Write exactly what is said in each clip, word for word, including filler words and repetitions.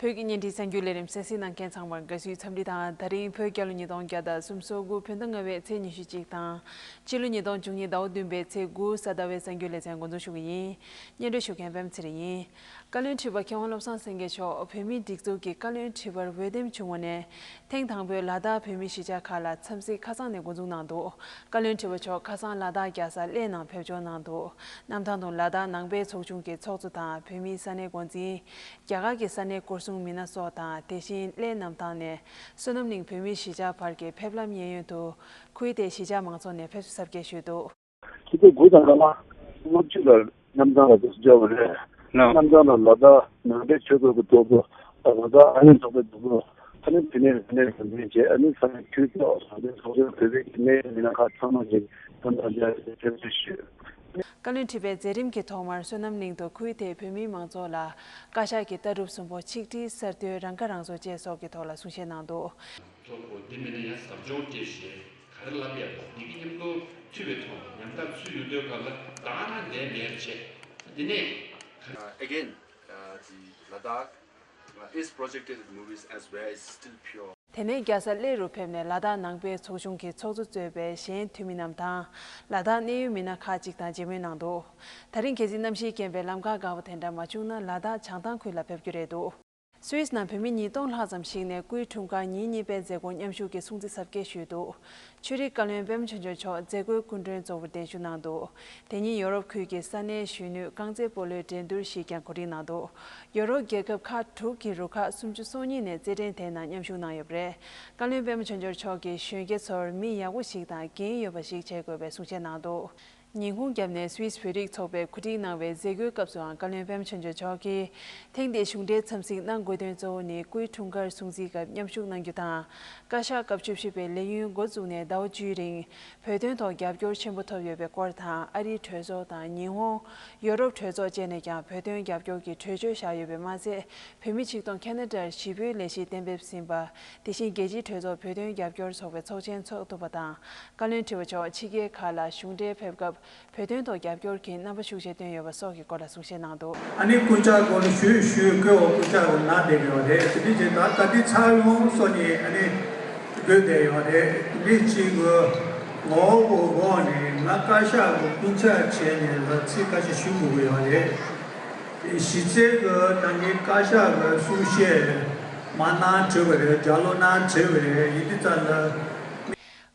བོད་ཀྱི་བརྙན་འཕྲིན་གསར་འགྱུར་ལས་རིམ་གསན་གཟིགས་གནང་མཁན་ཚང་མར་དགའ་བསུའི་འཚམས་འདྲི་དང་། ད་རིང་བོད་རྒྱལ་ལོ་ཉིས་སྟོང་བརྒྱ་དང་སུམ་ཅུ་སོ་དགུ་བོད་ཟླ་ལྔ་པའི་ཚེས་ཉི་ཤུ་གཅིག་དང་། ཕྱི་ལོ་ཉིས་སྟོང་བཅུ་གཉིས་ཟླ་བ་བདུན་པའི་ཚེས་དགུ་གཟའ་ཟླ་བའི་གསར་འགྱུར་ལེ་ཚན་འགོ་འཛུགས་ཞུ་གི་ཡིན། སྙན་སྒྲོན་ཞུ་མཁན་པད་མ་ཚེ་རིང་ཡིན། བཀའ་བློན་ཁྲི་པ་མཁས་དབང་བློ་བཟང་སེང་གེ་མཆོག་བོད་མིའི་སྒྲིག་འཛུགས་ཀྱི་བཀའ་བློན་ཁྲི་པར་འོས་འདེམས་བྱུང་བ་ནས། ཐེངས་དང་པོའི་ལ་དྭགས་བོད་མིའི་གཞིས་ཆགས་ཁག་ལ་འཚམས་གཟིགས་ཁ་སང་ནས་འགོ་འཛུགས་གནང་འདུག་བཀའ་བློན་ཁྲི་པ་མཆོག་ཁ་སང་ལ་དྭགས་རྒྱལ་ས་གླེ་ནང་ཕེབས་འབྱོར་གནང་འདུག་གནམ་ཐང་དུ་ལ་དྭགས་ནང་པའི་ཚོགས་ཆུང་གི་ཚོགས་གཙོ་དང་བོད་མིའི་ས་གནས་འགོ་འཛིན། རྒྱ་གར་གྱི་ས་གནས་སྐོར་སྲུང་མི་སྣ་སོགས་དང་། དེ་བཞིན་གླེ་གནམ་ཐང་ནས་བསོད་ནམས་གླིང་བོད་མིའི་གཞིས་ཆགས་བར་གྱི་ཕེབས་ལམ་གཡས་གཡོན་དུ། ཁུལ་དེའི་གཞིས་ཆགས་མང་ཚོགས་ནས་ཕེབས་བསུ་གཟབ་རྒྱས་ཞུས་འདུག་ཆུ་ཚོད་དགུ་དང་སྐར་མ་ལྔ་བཅུ་ལ་གནམ་ཐང་ལ་འབྱོར་བ་རེད། ལགས། གནམ་ཐང་ལ་ལ་དྭགས་ནང་པའི་ཆོས་འཁོར་གྱི་གདུགས་པོ། ལ་དྭགས་ཨ་རིའི་ཚོགས་པའི་གདུགས་པོ། ཨ་ནི་བོད་གནས་ལ་གནས་འཛིན་བྱས། ཨ་ནི་ས་གནས་ཁུལ་ཚོགས་ས་གནས་ཚོགས་ཆུང་བོད་པའི་གི་གནས་མི་སྣ་ཁག་ཚང་མ་གིས་གདན་འདྲེན་བྱས་ཕེབས་བསུ་ཞུས། བཀའ་བློན་ཁྲི་པའི་མཛད་རིམ་གྱི་ཐོག་མར་བསོད་ནམས་གླིང་དུ་ཁུལ་དེའི་བོད་མིའི་མང་ཚོགས་ལ་བཀའ་ཤག་གི་ལྟ་གྲུབ་གསུམ་པོ་ཆིག་སྒྲིལ་གསར་གཏོད་རང་ཁ་རང་གསོ་བཅས་སོགས་ཀྱི་ཐོག་ལ་གསུང་བཤད་གནང་འདུག་ཐོག་འདི་མིན་ན་ཡང་ཟབ་སྦྱོང་སྤྲད་བྱས་ག་རེ་ལབ་ཡ་དང་འདི་གི་མཉམ་དུ་ཚུད་པའི་ཐོག་ནས་མཉམ་ཐག་ཚུད་ཡོང་དུས་སྐབས་ལ་ད་ང་འདས་མེད་པ་བྱས་འདི་ནས། Uh, again, uh, the Ladakh uh, is projected in movies as where it's still pure. དེ་ནས་རྒྱལ་ས་གླེ་རུ་ཕེབས་ནས་ལ་དྭགས་ནང་པའི་ཚོགས་ཆུང་གི་ཚོགས་གཙོ་གཙོས་པའི་གཞན་འཐུས་མི་རྣམས་དང་། ལ་དྭགས་གནད་ཡོད་མི་སྣ་ཁག་ཅིག་དང་མཇལ་མོལ་གནང་འདུག་ད་རིང་གལ་སྲིད་གནམ་གཤིས་རྐྱེན་པས་ལམ་ཁ་དཀའ་བ་དེ་འདྲ་མ་བྱུང་ན་ལ་དྭགས་བྱང་ཐང་ཁུལ་ལ་ཕེབས་རྒྱུ་རེད་འདུག་སུད་སི་ནང་བོད་མི་ཉིས་སྟོང་ལྷག་ཙམ་ཞིག་ནས་སྐུའི་འཁྲུངས་སྐར་ཉིན་གཉིས་པའི་མཛད་སྒོར་མཉམ་ཞུགས་ཀྱིས་སྲུང་བརྩི་གཟབ་རྒྱས་ཞུས་འདུག་ཆོས་རིག་བཀའ་བློན་པད་མ་ཆོས་འབྱོར་མཆོག་མཛད་སྒོའི་སྐུ་མགྲོན་གཙོ་བོར་གདན་ཞུ་གནང་འདུག་དེ་ཉིན་ཡོ་རོབ་ཁུལ་གྱི་ས་གནས་གཞོན་ནུས་རྐང་རྩེད་སྤོ་ལོའི་འགྲན་བསྡུར་ཞིག་ཀྱང་གོ་སྒྲིག་གནང་འདུག་ཡོ་རོབ་རྒྱལ་ཁབ་ཁག་དྲུག་གི་རུ་ཁག་སུམ་ཅུ་སོ་གཉིས་ནས་རྩེད་འགྲན་དེའི་ནང་མཉམ་ཞུགས་གནང་ཡོད་པ་རེད། བཀའ་བློན་པད་མ་ཆོས་འབྱོར་མཆོག་གིས་གཞོན་སྐྱེས་ཚོར་མི་ཡག་པོ་ཞིག་དང་འགན་ཡོད་པ་ཞིག་བྱེད་དགོས་པའི་གསུང་བཤད་གནང་འདུག་ཉིན་གུང་རྒྱབ་ནས་སུད་སི་བོད་རིགས་ཚོགས་པས་གོ་སྒྲིག་གནང་བའི་མཛད་སྒོའི་སྐབས་སུའང་བཀའ་བློན་པད་མ་ཆོས་འབྱོར་མཆོག་གིས་ཐེངས་འདིའི་གཞུང་འབྲེལ་འཚམས་གཟིགས་གནང་དགོས་དོན་གཙོ་བོ་ནི་སྐུའི་འཁྲུངས་སྐར་སྲུང་བརྩིའི་སྐབས་མཉམ་ཞུགས་གནང་རྒྱུ་དང་། བཀའ་ཤག་སྐབས་བཅུ་བཞི་པའི་ལས་ཡུན་འགོ་བཙུགས་ནས་ཟླ་བ་བཅུའི་རིང་བོད་དོན་ཐོག་རྒྱབ་སྐྱོར་ཆེན་པོ་ཐོབ་ཡོད་པའི་སྐོར་དང་། ཨ་རིའི་གྲོས་ཚོགས་དང་ཉི་ཧོང་། ཡོ་རོབ་གྲོས་ཚོགས་བཅས་ནས་ཀྱང་བོད་དོན་རྒྱབ་སྐྱོར་གྱི་གྲོས་ཆོད་བཞག་ཡོད་པས་མ་ཚད། བོད་མི་ཆིག་སྟོང་ཁ་ན་ཌར་ཞི་བོའི་ལས་གཞི་གཏན་འབེབས་ཟིན་པ། དེ་བཞིན་རྒྱལ་སྤྱིའི་གྲོས་ཚོགས་བོད་དོན་རྒྱབ་སྐྱོར་ཚོགས་པའི་ཚོགས་ཆེན་ཚོགས་ཐུབ་པ་དང་། བཀའ་བློན་ཁྲི་པ་མཆོག་ཕྱི་རྒྱལ་ཁག་ལ་གཞུང་འབྲེལ་ཕེབས་སྐབས་བོད་དོན་ཐོག་རྒྱབ་སྐྱོར་གྱི་རྣམ་པ་ཤུགས་ཆེ་བཏོན་ཡོད་པ་སོགས་ཀྱི་སྐོར་ལ་གསུང་བཤད་གནང་འདུག་ཨ་ནི་རྐུན་ཇག་སྒོ་ནས་ཞུས་ཞུས་བཀོད་འོག་རྐུན་ཇག་གི་ནག་བསྡད་ཡོད་རེད། དེ་འདྲ་བྱས་ད་ད་ལྟའི་ཚ་ཡོང་སོགས་ནས་ཨ་ནི་བཀོད་བསྡད་ཡོད་རེད། དེ་འདྲ་བྱས་གི་ངོ་བོ་འོག་ནས་ང་བཀའ་ཤག་གི་རྐུན་ཇག་བྱས་ནས་ལ་ཚིག་ཁ་ཤས་ཞུ་དགོས་ཀྱི་ཡོད་རེད། གཞི་རྩའི་གི་ད་ངའི་བཀའ་ཤག་གི་གསུང་བཤད་མ་གནང་བྲིས་པ་རེད། ལྗགས་ཀློག་གནང་བྲིས་པ་རེད། ཡིན་དུས་ཙམ་ལ།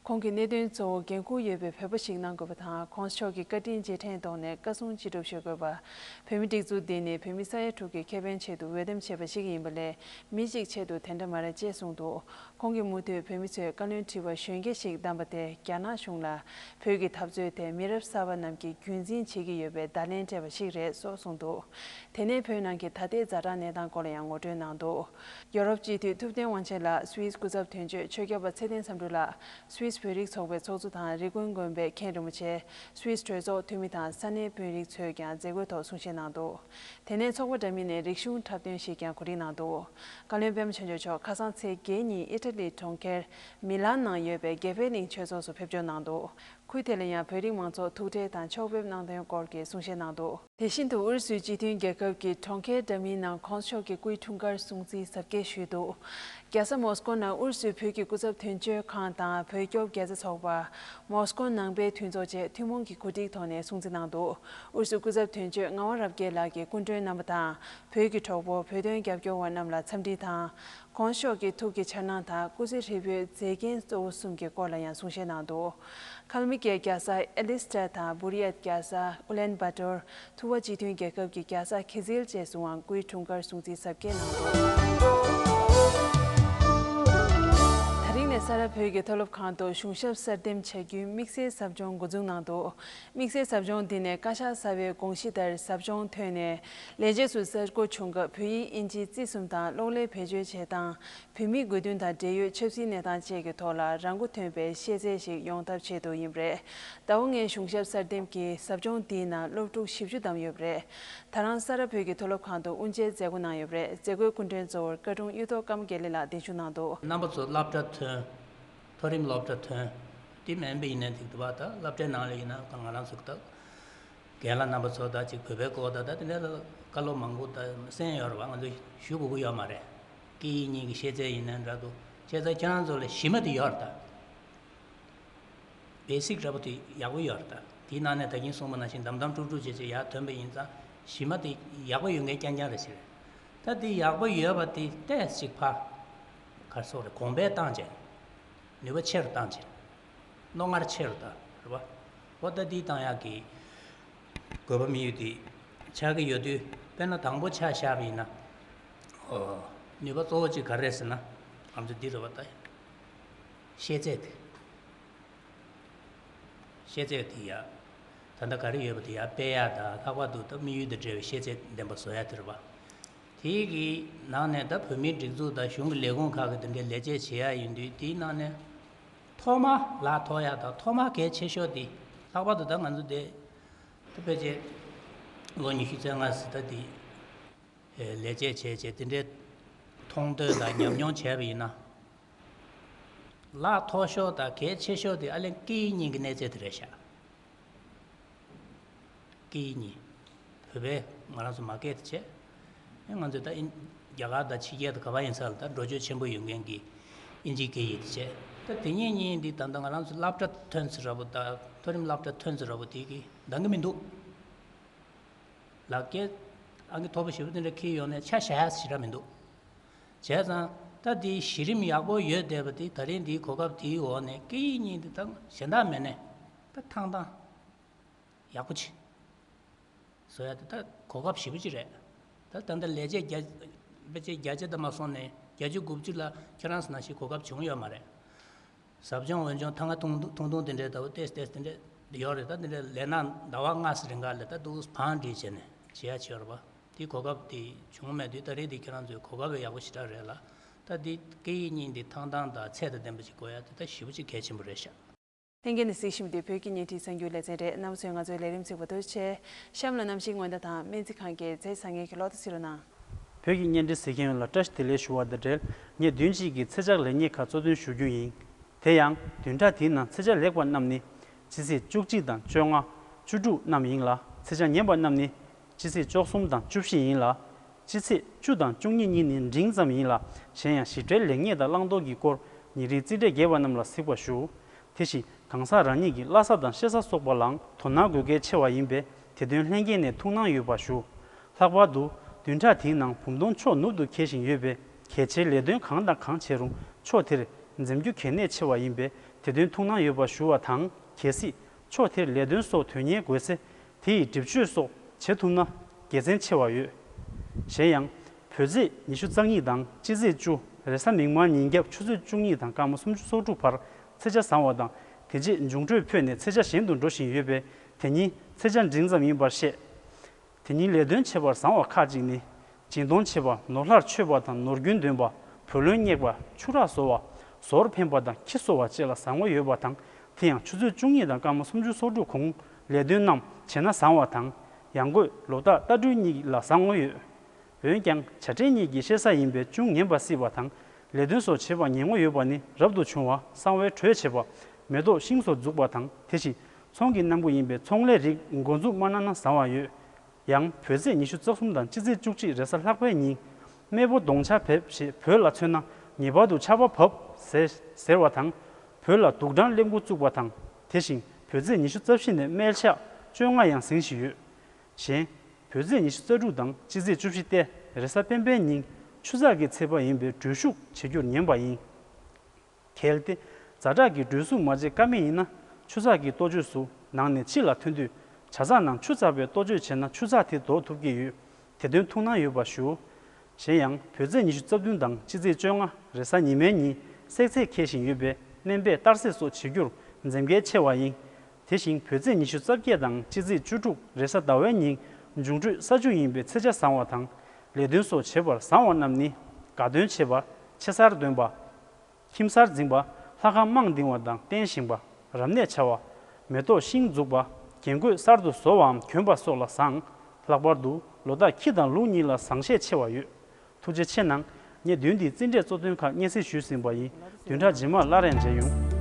ཁོང་གིས་གནད་དོན་གཙོ་བོ་འགན་འཁུར་ཡོད་པའི་བོད་པ་ཞིག་གནང་དགོས་པ་དང་། ྋགོང་ས་མཆོག་གི་བཀའ་དྲིན་རྗེས་དྲན་ཐོག་ནས་བཀའ་གསུང་ཅི་སྒྲུབ་ཞུ་དགོས་པ། བོད་མི་སྒྲིག་འཛུགས་འདི་ནི་བོད་མི་ས་ཡ་དྲུག་གི་ཁེ་ཕན་ཆེད་དུ་འོས་འདེམས་བྱས་པ་ཞིག་ཡིན་པ་ལས་མི་གཅིག་ཆེད་དུ་དེ་འདྲ་མ་རེད་ཅེས་གསུངས་འདུག་ཁོང་གིས་མུ་མཐུད་བོད་མི་ཚོས་བཀའ་བློན་ཁྲི་པ་གཞོན་སྐྱེས་ཤིག་བདམས་པ་དེ་རྒྱ་ནག་གཞུང་ལ་བོད་ཀྱི་འཐབ་རྩོད་དེ་མི་རབས་གསར་པ་རྣམས་ཀྱིས་རྒྱུན་འཛིན་བྱེད་ཀྱི་ཡོད་པའི་བརྡ་ལན་སྤྲད་པ་ཞིག་རེད་སོགས་གསུངས་འདུག་དེ་ནས་བོད་ནང་གི་ད་ལྟའི་ཛ་དྲག་གནས་སྟངས་སྐོར་ལ་ཡང་ངོ་སྤྲོད་གནང་འདུག་ཡོ་རོབ་སྤྱི་འཐུས་ཐུབ་བསྟན་དབང་ཆེན་ལགས། སུད་སི་སྐུ་ཚབ་དོན་གཅོད་ཆོས་སྐྱོབ་པ་ཚེ་བརྟན་བསམ་འགྲུབ་ལགས། སུད་སི་བོད་རིགས་ཚོགས་པའི་ཚོགས་གཙོ་དང་རི་ཀོན་དགོན་པའི་མཁན་རིན་པོ་ཆེ། སུད་སི་གྲོས་ཚོགས་འཐུས་མི་དང་ས་གནས་དཔོན་རིགས་ཚོས་ཀྱང་མཛད་སྒོའི་ཐོག་གསུང་བཤད་གནང་འདུག་དེ་ནས་ཚོགས་པ་འདྲ་མིན་ནས་རིག་གཞུང་འཁྲབ་སྟོན་ཞིག་ཀྱང་གོ་སྒྲིག་གནང་འདུག་བཀའ་བློན་པད་མ་ཆོས་འབྱོར་མཆོག་ཁ་སང་ཚེས་བརྒྱད་ཉིན་ཨི་ཊ་ལིའི་གྲོང་ཁྱེར་མི་ལན་ནང་ཡོད་པའི་དགེ་འཕེལ་གླིང་ཆོས་ཚོགས་སུ་ཕེབས་འབྱོར་གནང་འདུག་ཁུལ་དེ་ལ་ཡང་བོད་རིགས་མང་ཚོགས་ཐུག་འཕྲད་དང་ཕྱོགས་ཕེབས་གནང་དོན་སྐོར་གྱི་གསུང་བཤད་གནང་འདུག་དེ་བཞིན་དུ་ཨུ་རུ་སུའི་སྤྱི་མཐུན་རྒྱལ་ཁབ་ཀྱི་གྲོང་ཁྱེར་འདྲ་མིན་ནང་ྋགོང་ས་མཆོག་གི་སྐུའི་འཁྲུངས་སྐར་སྲུང་བརྩི་གཟབ་རྒྱས་ཞུས་འདུག་རྒྱལ་ས་མོ་སྐོ་ནང་ཨུ་རུ་སུའི་བོད་ཀྱི་སྐུ་ཚབ་དོན་གཅོད་ཁང་དང་བོད་སྐྱོབ་རྒྱལ་ས་ཚོགས་པ། མོ་སྐོ་ནང་པའི་མཐུན་ཚོགས་བཅས་ཐུན་མོང་གི་གོ་སྒྲིག་ཐོག་ནས་སྲུང་བརྩི་གནང་འདུག་ཨུ་རུ་སུའི་སྐུ་ཚབ་དོན་གཅོད་ངག་དབང་རབ་རྒྱས་ལགས་ཀྱིས་སྐུ་མགྲོན་རྣམ་པ་དང་། བོད་ཀྱི་གྲོགས་པོ་བོད་དོན་རྒྱབ་སྐྱོར་བ་རྣམས་ལ་འཚམས་འདྲི་དང་། ྋགོང་ས་མཆོག་གི་ཐུགས་ཀྱི་འཆར་སྣང་དང་སྐུ་ཚེ་ཧྲིལ་པོའི་མཛེས་རྒྱན་གཙོ་བོ་གསུམ་གྱི་སྐོར་ལ་ཡང་གསུང་བཤད་གནང་འདུག་ཁལ་མི་ཀའི་རྒྱལ་ས་ཨེ་ལིས་ཏྲ་དང་བུ་རི་ཡད་རྒྱལ་ས་ཨུ་ལན་བ་ཏོར། ཐུ་བ་སྤྱི་མཐུན་རྒྱལ་ཁབ་ཀྱི་རྒྱལ་ས་ཁི་ཛིལ་བཅས་སུའང་སྐུའི་འཁྲུངས་སྐར་སྲུང་བརྩི་གཟབ་རྒྱས་གནང་འདུག་ད་རིང་ནས་ས་རཱ་བོད་ཀྱི་མཐོ་སློབ་ཁང་དུ་གཞུང་ཞབས་གསར་འདེམས་བྱ་རྒྱུའི་དམིགས་བསལ་ཟབ་སྦྱོང་འགོ་འཛུགས་གནང་འདུག་དམིགས་བསལ་ཟབ་སྦྱོང་འདི་ནས་བཀའ་ཤག་གསར་པའི་དགོངས་གཞི་ལྟར་ཟབ་སྦྱོང་ཐོན་ནས་ལས་བྱེད་ཚོས་གསར་འགོད་བྱུང་སྐབས་བོད་ཡིག་དབྱིན་ཇི་རྩིས་གསུམ་དང་གློག་ཀླད་བེད་སྤྱོད་བྱེད་སྟངས། བོད་མིའི་དགོས་འདུན་དང་འབྲེལ་ཡོད་ཆབ་སྲིད་གནས་སྟངས་བཅས་ཀྱི་ཐོག་ལ་རང་མགོ་ཐོན་པའི་ཤེས་ཚད་ཞིག་ཡོང་ཐབས་ཆེད་དུ་ཡིན་པ་རེད། ཟླ་བ་ལྔའི་གཞུང་ཞབས་གསར་འདེམས་ཀྱི་ཟབ་སྦྱོང་འདིའི་ནང་སློབ་ཕྲུག་བཞི་བཅུ་བདམས་ཡོད་པ་རེད། ད་རང་ས་རཱ་བོད་ཀྱི་མཐོ་སློབ་ཁང་དུ་དབུ་འབྱེད་མཛད་སྒོ་གནང་ཡོད་པ་རེད། མཛད་སྒོའི་སྐུ་མགྲོན་གཙོ་བོར་བཀའ་དྲུང་གཡུ་ཐོག་ཀརྨ་དགེ་ལེགས་ལགས་གདན་ཞུ་གནང་འདུག་རྣམ་པ་ཚོ་སློབ་གྲྭ་ཐོན། མཐོ་རིམ་སློབ་གྲྭ་ཐོན། དེ་མིན་པ་ཡིན་ན་འགྲིག་འདུག་བ། ད་སློབ་གྲྭའི་ནང་ལ་ཡིན་ན་ང་རང་ཚོ་ད་རྒན་ལགས་རྣམ་པ་ཚོ་ད་ཅིག་བོད་པའི་སྐོར་ད་ད་དེ་འདྲ་ལ་བཀའ་སློབ་མང་པོ་ད་གསན་ཡོད་རེད་བ། ང་ཚོ་ཞུ་དགོས་ཀྱི་ཡོད་མ་རེད། སྐད་ཡིག་གཉིས་ཀྱི་ཤེས་ཚད་ཡིན་ན་འདྲ་འདུག་བྱས་ཙང་ཁྱེད་རང་ཚོ་ལ་གཞི་མ་དེ་ཡོད་རེད་ད། བེ་སིག་འདྲ་པོ་དེ་ཡག་པོ་ཡོད་རེད་ད། དེའི་ནང་ནས་ད་གིན་གསུངས་པ་ནང་བཞིན་འདམ་འདམ་དཀྲུག་དཀྲུག་བྱས་བྱས་ཡར་ཐོན་པ་ཡིན་ཙང་གཞི་མ་དེ་ཡག་པོ་ཡོད་མཁན་རྐྱང་རྐྱང་རེད་ཟེར། ད་དེ་ཡག་པོ་ཡོད་པ་དེ་ཏོག་ཙམ་ཕར་ག་རེ་ཟེར་དགོས་རེད། གོང་འཕེལ་བཏང་བྱས། ནུས་པ་ཆེ་རུ་བཏང་བྱས། རྣོ་ངར་ཆེ་རུ་བཏང་རེད་པ། འོ་ད་འདི་བཏང་ཡག་གི་དགོས་པ་དམིགས་ཡུལ་དེ་ཆགས་ཀྱི་ཡོད་དུས། དཔེར་ན་དང་པོ་ཆ་བཞག་པ་ཡིན་ན། ཨོ། ནུས་པ་གཙོ་བོ་གཅིག་ག་རེ་རེད་ཟེར་ན། ང་ཚོ་འདི་རེད་པ་ད། ཤེས་ཚད་དེ། ཤེས་ཚད་དེ་ཡར། ད་ལྟ་ག་རེ་ཡོད་པ་དེ་ཡར་སྤེལ་ཡག་དང་། ལྷག་པར་དུ་ད་དམིགས་ཡུལ་དང་འབྲེལ་བའི་ཤེས་ཚད་ལྡན་པ་བཟོ་ཡག་དེ་རེད་པ། དེའི་གི་ནང་ནས་ད་བོད་མིའི་སྒྲིག་འཛུགས་དང་གཞུང་གི་ལས་ཁུངས་ཁག་གི་དེ་འདྲའི་ལས་བྱེད་བྱེད་ཡག་ཡིན་དུས། དེའི་ནང་ནས་ཐོག་མ་ལག་ཐོགས་ཡག་དང་། ཐོག་མ་གལ་ཆེ་ཤོས་དེ། ལྷག་པར་དུ་ད་ང་ཚོ་དེ་ད་ཕལ་ཆེར་ལོ་ཉི་ཤུ་རྩ་ལྔ་ཟིན་ད་དེ་ལས་བྱེད་བྱས་བྱས་དེ་འདྲའི་མཐོང་ཐོས་དང་ཉམས་མྱོང་བྱས་པ་ཡིན་ན། ལག་ཐོགས་ཤོས་དང་གལ་ཆེ་ཤོས་དེ་ཨ་ལན་སྐད་ཡིག་གཉིས་ཀྱི་གནས་ཚད་དེ་རེད་ཤག་སྐད་ཡིག་གཉིས། བོད་པས་ང་རང་ཚོ་མ་སྐད་དེ་བྱས། ཨེ་ང་ཚོས་ད་ཨིན། རྒྱ་གར་དང་ཕྱི་རྒྱལ་དང་ག་པར་ཡིན་ས་ལ་ད་འགྲོ་སྐྱོད་ཆེན་པོ་ཡོད་མཁན་གྱི་ཨིན་ཇིའི་སྐད་ཡིག་དེ་བྱས། ད་དེ་གཉིས་གཉིས་འདི་ད་ལྟ་ང་རང་ཚོ་སློབ་གྲྭ་ཐོན་ཚེ་འདྲ་པོ་དང་། མཐོ་རིམ་སློབ་གྲྭ་ཐོན་ཚེ་འདྲ་པོ་དེ་གི་འདང་གི་མི་འདུག་ལག་སྐད་ཨང་ཀི་མཐོ་པོ་ཞེ་པོ་དེ་འདྲ་འཁྱེར་ཡོང་ནས་ཆ་བཞག་ཡག་ཞེ་དྲག་མི་འདུག་བྱས་ཙང་ད་འདི་གཞི་རིམ་ཡག་པོ་ཡོད་བསྡད་པ་འདི། ད་རིང་འདིའི་གོ་སྐབས་དེའི་འོག་ནས་སྐད་ཡིག་གཉིས་འདི་ད་གཞན་དག་མེད་ནས་ད་ཐང་ཐང་ཡག་པོ་ཅིག་བཟོ་ཡག་དེ་ད་གོ་སྐབས་ཞེ་པོ་ཅིག་རེད། ད་ད་ལྟ་ལས་བྱེད་བརྒྱ། ཕལ་ཆེར་བརྒྱ་ཆ་ད་མ་སོང་ནས་བརྒྱད་ཅུ་དགུ་བཅུ་ལ་ཁྱེད་རང་ཚོ་ནང་བཞིན་གོ་སྐབས་བྱུང་ཡོད་མ་རེད། ཟབ་སྦྱོང་འོས་སྦྱོང་ཐང་ག་ཐུང་ཐུང་དེ་འདྲའི་ལྟ་བུ་ཏོག་ཙམ་ཏོག་ཙམ་དེ་འདྲ་ཡོད་རེད། ད་དེ་འདྲའི་ལས་ན་ཟླ་བ་ལྔ་ཙམ་རིང་ག་ལ་ད་འདུག་བང་སྒྲིག་བྱས་ནས་བྱེད་ཡག་བྱས་ཡོད་རེད་པ། དེ་གོ་སྐབས་དེ་བྱུང་མེད་དུས། ད་རེས་དེ་ཁྱེད་རང་ཚོའི་གོ་སྐབས་ཡག་པོ་ཞེ་དྲག་རེད་ལ། ད་འདི་སྐད་ཡིག་གཉིས་འདི་ཐང་ཐང་དང་ཚད་དང་ལྡན་པ་ཞིག་དགོས་ཡག་དེ་ད་ཞེ་པོ་ཅིག་གལ་ཆེན་པོ་རེད་ཤག་ལྷན་རྒྱས་ནས་གཟིགས་བཞིན་པ་འདི་བོད་ཀྱི་བརྙན་འཕྲིན་གསར་འགྱུར་ལེ་ཚན་རེད། རྣམ་པ་ཚོས་ང་ཚོའི་ལས་རིམ་གཟིགས་པར་ཐུགས་རྗེ་ཆེ། གཤམ་ལ་གནམ་གཤིས་སྔོན་བརྡ་དང་སྨན་རྩིས་ཁང་གི་ཚེས་བཟང་ངན་གྱི་ལོ་ཐོ་གཟིགས་རོགས་གནང་། བོད་ཀྱི་བརྙན་འཕྲིན་གཟིགས་མཁན་ཡོངས་ལ་བཀྲ་ཤིས་བདེ་ལེགས་ཞུ་བ་དང་འབྲེལ། ངས་བདུན་གཅིག་གི་ཚེས་ཆ་ལེགས་ཉེས་ཁག་གཙོ་འདོན་ཞུ་རྒྱུ་ཡིན། དེ་ཡང་བདུན་ཕྲག་འདིའི་ནང་ཚེས་ཆ་ལེགས་པ་རྣམས་ནི་སྤྱི་ཚེས་བཅུ་གཅིག་དང་བཅོ་ལྔ། བཅུ་དྲུག་རྣམས་ཡིན་ལ། ཚེས་ཆ་ངན་པ་རྣམས་ནི་སྤྱི་ཚེས་བཅུ་གསུམ་དང་བཅུ་བཞི་ཡིན་ལ། སྤྱི་ཚེས་བཅུ་དང་བཅུ་གཉིས་གཉིས་ནི་འབྲིང་ཙམ་ཡིན་ལ། གཞན་ཡང་ཞིབ་ཕྲའི་ལེགས་ཉེས་དང་བླང་དོར་གྱི་སྐོར་ཉིན་རེའི་རྩིས་ཁྲ་རྒྱས་པ་རྣམས་ལ་གཟིགས་པར་ཞུ། དེ་བཞིན་གང་ཟག་རང་ཉིད་ཀྱི་བླ་གཟའ་དང་གཤེད་གཟའ་སོགས་པ་ལའང་དོ་སྣང་དགོས་གལ་ཆེ་བ་ཡིན་པས། དེ་དོན་ལྷན་རྒྱས་ནས་ཐུགས་སྣང་ཡོད་པར་ཞུ། ལྷག་པར་དུ་བདུན་ཕྲག་དེའི་ནང་བུམ་སྟོང་ཕྱོགས་ནུབ་ཏུ་འཁེལ་བཞིན་ཡོད་པས། གལ་ཆེའི་ལས་དོན་གང་དང་གང་བྱས་རུང་ཕྱོགས་དེར་འཛེམ་རྒྱུ་གལ་གནད་ཆེ་བ་ཡིན་པས། དེ་དོན་ཐུགས་སྣང་ཡོད་པར་ཞུ་བ་དང་། གལ་སྲིད་ཕྱོགས་དེར་ལས་དོན་སོགས་དོན་གཉེར་དགོས་ཚེ། དེ་ཡི་སྒྲིབ་གཅོད་སོགས་བྱེད་ཐུབ་ན་དགེ་མཚན་ཆེ་བ་ཡོད། གཞན་ཡང་། བོད་ཚེས་ཉི་ཤུ་རྩ་གཉིས་དང་སྤྱི་ཚེས་བཅུ། རེས་གཟའ་མིག་དམར་ཉིན་རྒྱབ་ཆུ་ཚོད་བཅུ་གཉིས་དང་སྐར་མ་སུམ་ཅུ་སོ་དྲུག་བར་ཚེས་ཆ་བཟང་བ་དང་། དེ་རྗེས་འབྱུང་འཕྲོད་འཕོས་ནས་ཚེས་ཆ་ཞན་དུ་འགྲོ་བཞིན་ཡོད་པས། དེ་ཉིན་ཚེས་ཆ་འབྲིང་ཙམ་ཡིན་པར་བཤད། དེ་ཉིན་ལས་དོན་བྱེད་པར་བཟང་བ་ཁག་ཅིག་ནི། སྦྱིན་གཏོང་བྱེད་པ། ནོར་ལྷར་མཆོད་པ་དང་ནོར་རྒྱུན་འདོན་པ། བུ་ལོན་བསྙེག་པ། ཆུ་རགས་བཟོ་བ། ཟོར་འཕེན་པ་དང་ཁྱི་གསོ་བ་བཅས་ལ་བཟང་བོ་ཡོད་པ་དང་། དེ་ཡང་ཆུ་ཚོད་བཅུ་གཉིས་དང་སྐར་མ་སུམ་ཅུ་སོ་དྲུག་གོང་ལས་དོན་རྣམས་བྱས་ན་བཟང་བ་དང་། ཡང་སྒོས་ལོ་རྟགས་རྟ་སྦྲུལ་གཉིས་ལ་བཟང་བོ་ཡོད། འོན་ཀྱང་བྱ་སྤྲེལ་གཉིས་ཀྱི་གཤེད་གཟའ་ཡིན་པས་ཅུང་ངན་པ་སྲིད་པ་དང་། ལས་དོན་སོགས་བྱེད་པར་ཉེ་བོ་ཡོད་པ་ནི་རབ་ཏུ་བྱུང་བ། གསང་བའི་དྲོད་ཆེ་བ། མེ་ཏོག་ཤིང་སོགས་འཛུགས་པ་དང་། དེ་བཞིན་ཚོང་གི་གནང་སྒོ་ཡིན་པས་ཚོང་ལས་རིགས་འགོ་འཛུགས་མ་གནང་ན་བཟང་བ་ཡོད། ཡང་བོད་ཚེས་ཉི་ཤུ་རྩ་གསུམ་དང་སྤྱི་ཚེས་བཅུ་གཅིག་རེས་གཟའ་ལྷག་པའི་ཉིན། སྨལ་པོ་གདོང་ཆ་བབས་ཞེས་བོད་ལ་མཚོན་ན་ངེས་པར་དུ་ཆར་པ་བབས་ཟེར་ཟེར་བ་དང་། བོད་ལ་དུག་སྦྲང་སླེབས་འགོ་བཙུགས་པ་དང་། དེ་བཞིན་བོད་ཚེས་ཉི་ཤུ་རྩ་བཞི་ནས་སྨལ་ཆག་བཅོ་ལྔ་ཡང་ཟིན་བཞིན་ཡོད། གཞན། བོད་ཚེས་ཉི་ཤུ་རྩ་དྲུག་དང་སྤྱི་ཚེས་བཅུ་བཞི་སྟེ་རེས་གཟའ་སྤེན་པའི་ཉིན་ཆུ་ཚགས་ཀྱི་ཚེས་པ་ཡིན་པས་སྒྲོལ་ཞུགས་བྱེད་རྒྱུར་ཉན་པ་ཡིན། གལ་ཏེ། ཛ་དྲག་གི་སྒྲོལ་གཟུགས་མ་བྱེད་ཀ་མེད་ཡིན་ན། ཆུ་ཚགས་ཀྱི་ལྟོ་བཅོས་སུ་ནང་ནས་ཕྱི་ལ་ཐོན་དུས། ཇ་ཚགས་ནང་ཆུ་ཚགས་པའི་ལྟོ་བཅོས་བྱས་ན་ཆུ་ཚགས་དེ་ལྡོག་ཐུབ་ཀྱི་ཡོད། དེ་དོན་ཐུགས་སྣང་ཡོད་པ་ཞུ། གཞན་ཡང་བོད་ཚེས་ཉི་ཤུ་རྩ་བདུན་དང་སྤྱི་ཚེས་བཅོ་ལྔ་རེས་གཟའ་ཉི་མའི་ཉིན་བསྲེག་ཚད་འཁེལ་བཞིན་ཡོད་པས་སྨན་པས་གཏར་སྲེག་སོགས་བྱེད་རྒྱུར་འཛེམ་གལ་ཆེ་བ་ཡིན། དེ་བཞིན་བོད་ཚེས་ཉི་ཤུ་རྩ་བརྒྱད་དང་སྤྱི་ཚེས་བཅུ་དྲུག་རེས་གཟའ་ཟླ་བའི་ཉིན་འབྱུང་འཕྲོད་ས་བཅུ་ཡིན་པས་ཚེས་ཆ་བཟང་བ་དང་། ལས་དོན་སོགས་བྱེད་པར་བཟང་བ་རྣམས་ནི། དགའ་སྟོན་བྱེད་པ། ཆེ་སར་འདོན་པ། ཁྱིམ་གསར་འཛིན་པ། ལྷ་ཁང་དམངས་འདིང་བ་དང་རྟེན་བཞེངས་པ། རབ་གནས་བྱ་བ། མེ་ཏོག་ཤིང་འཛུགས་པ། རྒྱན་གོས་གསར་དུ་བཟོ་བའམ་གྱོན་པ་སོགས་ལ་བཟང་། ལྷག་པར་དུ་ལོ་རྟགས་ཁྱི་དང་ལུག་གཉིས་ལ་བཟང་ཤས་ཆེ་བ་ཡོད། ཐུགས་རྗེ་ཆེ་གནང་། ངས་བདུན་འདིའི་རྩིས་འབྲས་གཙོ་དོན་ཁག་སྙན་སེང་ཞུས་ཟིན་པ་ཡིན། བདུན་ཕྲག་རྗེས་མར་སླར་ཡང་མཇལ་ཡོང་།